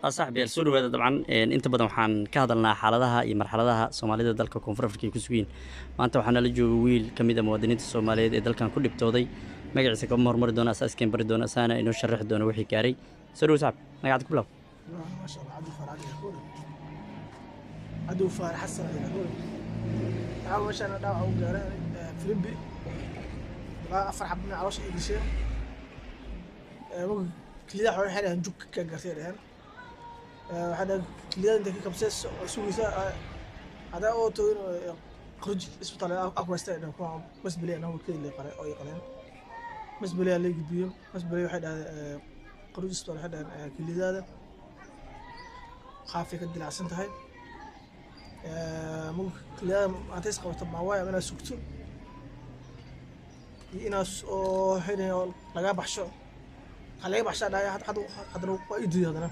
Saaxiib yaal, soo dhawaada. Dabcan inta badan waxaan ka hadalnaa xaaladaha iyo marxaladaha Soomaalida dalka Koonfur Afrika ay ku sugiin. Maanta waxaa nala jooga wiil ka mid a muwaadiniinta Soomaaliyeed ee dalkan ku dhibtooday. Magaciisa kama hormari doona, asaaskeen bari doona, asaana inoo sharaxi doona wixii gaaray. Soo dhawo saaxib, magacaad ku bilaab. Maasha Allah, Cabdi Faarax Cali, Cabdi Faarax Xasan ayaa. Waxaa meeshaan dhaawac u gaaray filimbi ilaa 4 xabo dhinaca caloosha ay gasheen. Keliyaha waxay dhaheen jug ka gaartay dhaheen. Waxay dhaheen keliyada intay ka kabsee sugaysa hadaa oo togin khuruj isbitaal aku haysta dhaheen. Kuwa masbeli anagu keliya qalay oo ay qaleen masbeli aa la gudbiyo. Masbeli waxay dhaheen khuruj isbitaal, waxay dhaheen keliyadaada qaafay ka dilacsan tahay. Keliyada maanta is qabato maa waaya inaad sugto iyo inaad oo waxay dhaheen lagaa baxsho. Waxaa laga baxshaa dhahay, haddana waa ii diiday haddana.